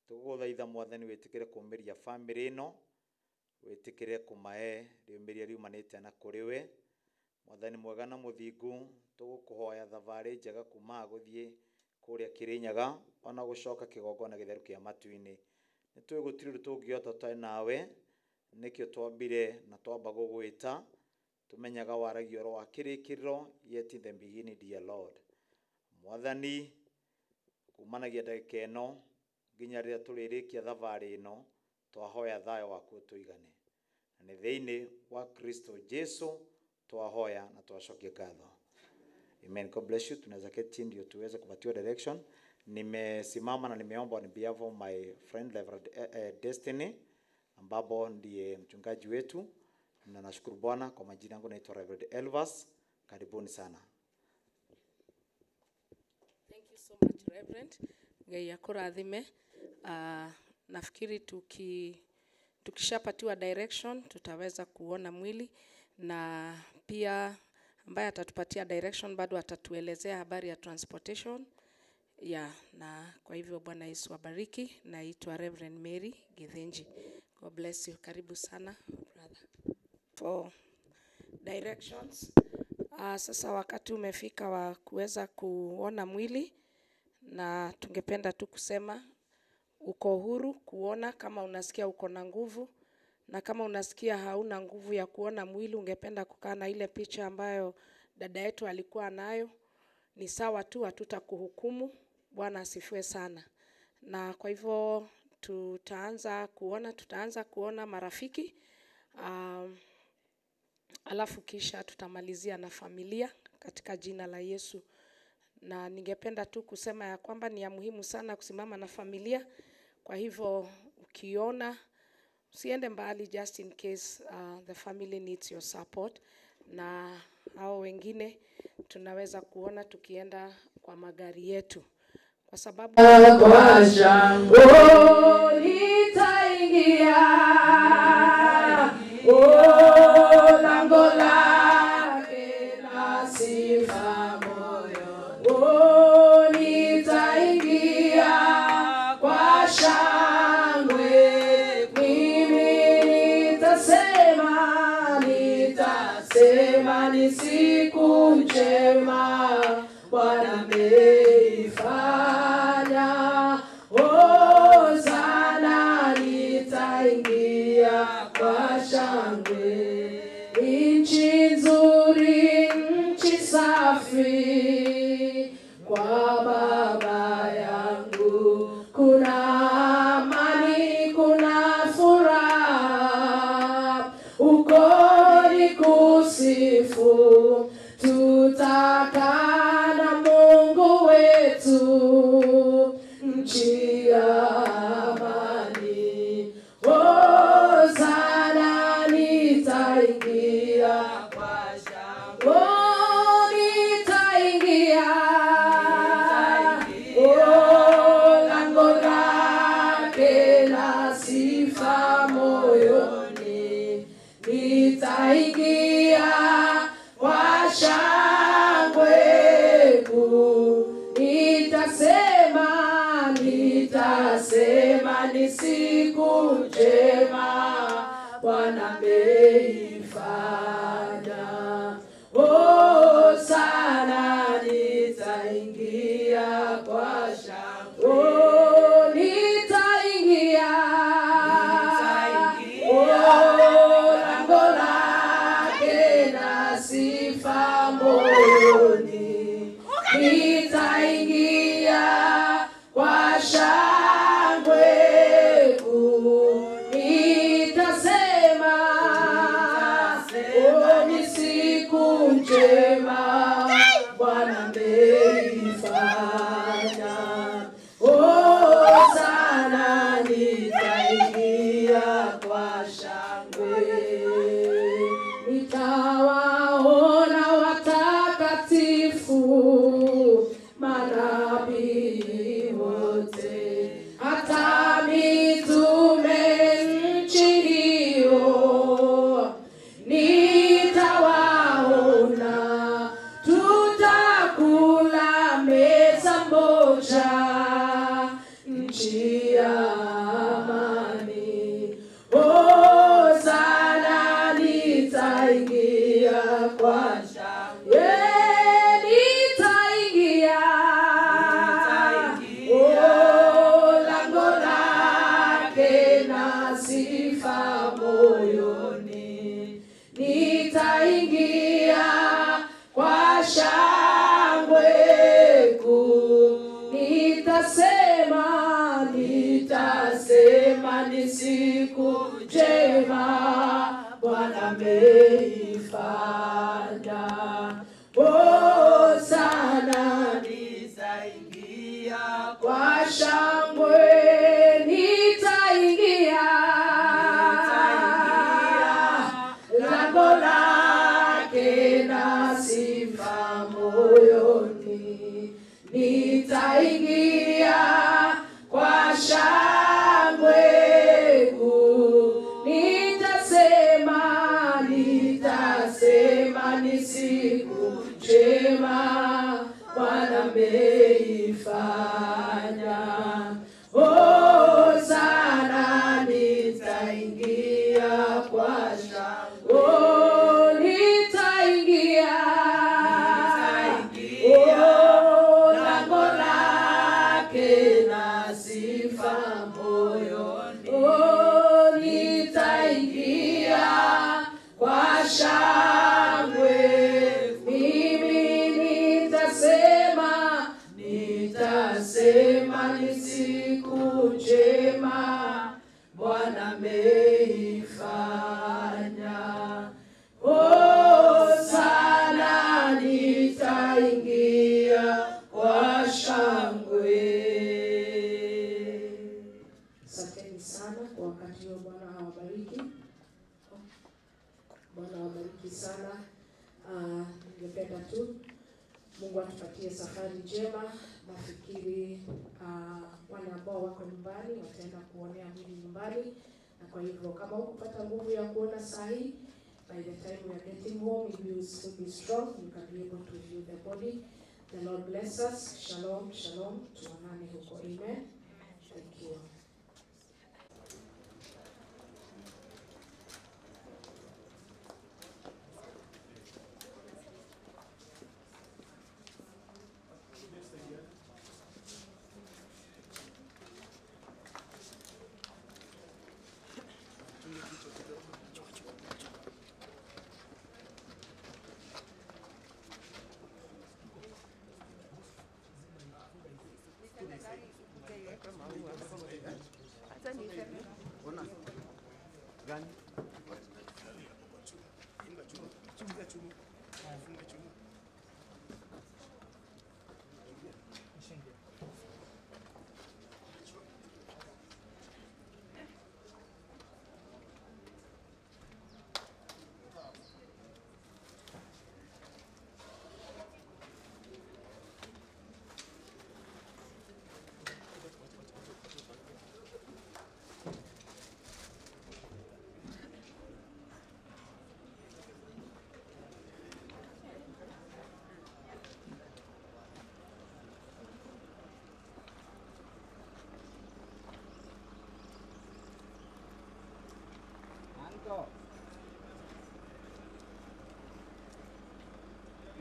Tũgũgũthaitha Mwathani wĩtĩkĩre kũũmĩria bamĩrĩ ĩno, wĩtĩkĩre kũmahe rĩũmĩria riumanĩte na kũrĩ we. Mwathani mwega na mũthingu, tũgũkũhoya thabarĩ njega kuma haha gũthiĩ kũrĩa Kĩrĩnyaga ona gũcoka kĩgongona gĩtheru kĩa matu-inĩ. Nĩ tũĩ gũtirĩ ũndũ tũngĩhota tũtarĩ nawe, nĩkĩo twambire na twamba gũgwĩta, tũmenyaga waragia ũhoro wa kĩrĩkĩrĩro, yet in the beginning, dear Lord. Mwathani, kumanagia ndagĩka ĩno nginya rĩrĩa tũrĩrĩkia thabarĩ ĩno, twahoya thayũ waku ũtũigane. Na nĩ thĩinĩ wa Kristo Jesu twahoya na twacokia ngatho. Amen. God bless you. Tunaweza keti chini ndio tuweze kupatiwa direction. Nimesimama na nimeomba on behalf of my friend Reverend Destiny, ambapo ndiye mchungaji wetu, na nashukuru Bwana. Kwa majina yangu naitwa Reverend Elvas. Karibuni sana. Thank you so much, Reverend. Ngai akurathime. Nafikiri tukishapatiwa direction tutaweza kuona mwili, na pia ambaye atatupatia direction bado atatuelezea habari ya transportation. Ya, na kwa hivyo Bwana Yesu abariki. Naitwa Reverend Mary Githinji. God bless you. Karibu sana brother for directions. Sasa wakati umefika wa kuweza kuona mwili, na tungependa tu kusema uko huru kuona kama unasikia uko na nguvu, na kama unasikia hauna nguvu ya kuona mwili, ungependa kukaa na ile picha ambayo dada yetu alikuwa nayo, ni sawa tu, hatutakuhukumu. Bwana asifiwe sana. Na kwa hivyo tutaanza kuona marafiki, alafu kisha tutamalizia na familia katika jina la Yesu. Na ningependa tu kusema ya kwamba ni ya muhimu sana kusimama na familia. Kwa hivyo ukiona usiende mbali, just in case the family needs your support. Na hao wengine tunaweza kuona tukienda kwa magari yetu, kwa sababu kwa shangwe nitaingia, oh, lango lake la sifa moyo, oh, nitaingia kwa shangwe, mimi nitasema, nitasema ni siku njema Bwana ameifanya, oh, sana nitaingia kwa shangwe. Nchi nzuri, nchi safi, kwa Baba yangu kuna amani, kuna furaha, uko ni kusifu, tutakaa na Mungu wetu, nchi ya amani. Oh, sana nitaingia kwa shangwe, oh, nitaingia, oh, lango lake la sifa moyoni, nitaingia kwa shangwe kuu, nitasema, nitasema ni siku njema Bwana ameifanya, oh, sana nitaingia kwa shangwe, oh, nitaingia, oh, lango lake na sifa moyoni, nitaingia kwa shangwe kuu, nitasema, oh, ni siku njema Bwana ameifanya, oh, sana nitaingia kwa shangwe. Nitawaona watakatifu, manabii wote, hata mitume nchi hiyo nitawaona, tutakula meza moja nchi ya Nitasema ni siku njema Bwana ameifanya. Hosana, nitaingia kwa shangwe, nitaingia lango lake na sifa moyoni, nitaingia kwa shangwe kuu, nitasema, nitasema ni siku njema Bwana ameifanya. Hosana, nitaingia kwa shangwe, nitaingia lango lake na sifa moyoni, nitaingia kwa shangwe, mimi nitasema, nitasema ni siku njema Bwana ameifanya. Hosana, nitaingia kwa shangwe. Asanteni sana kwa wakati huo. Bwana awabariki. Bwana awabariki sana. Ningependa tu Mungu atupatie safari njema. Nafikiri wale ambao wako nyumbani wataenda kuonea mwili nyumbani, na kwa hivyo kama hukupata nguvu ya kuona sahi, by the time we are getting home, if you still be strong, you can be able to view the body. The Lord bless us. Shalom, shalom. Tuonane huko. Amen. Thank you.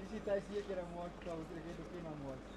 Ici taciĩkĩra mwaki tondũ gũtirĩ kĩndũ kĩna mwaki.